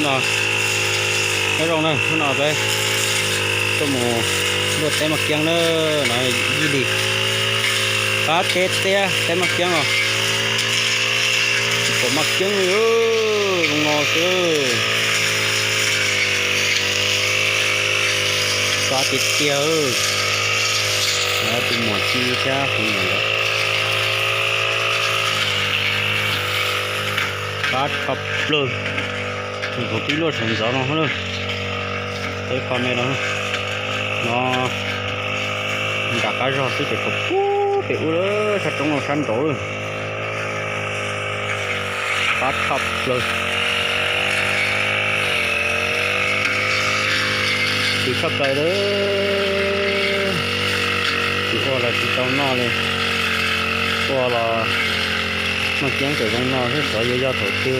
ເນາະ ໄປລົງເດີ ເນາະ ໄປຕົ້ມໝູ ລວກແຕ່ໝາກກຽງເດີ ເນາະ ຢີ່ດີ ປາເຕັດເຕຍ ແຕ່ໝາກກຽງເນາະ ປາໝາກກຽງເດີ ລົງເນາະເດີ ປາເຕັດເຕຍເດີ ແລ້ວເປັນໝໍ້ຈີ່ແທ້ ເປັນຫຍັງລະ ປາດຄັບເລີຍ. ເປັນຂອງຕິໂລດສອງສາວເນາະເດີ ເອີ ຄອມເມັນເນາະ ເນາະ ມັນກະກະຈອກຄືເປັນຂອງປູເປອູເດີ ຊາດຕົງລອງຊານໂຕເດີ ປາດຄັບເລີຍ ຄືຄັບໄປເດີ ຄືອໍລະຄືເຕົ້າໜໍ່ເລີຍ ອໍລະ ມາກຽງແຕ່ຕົງໜໍ່ ສອຍຢາວໆ ເຖົ້າເຕີ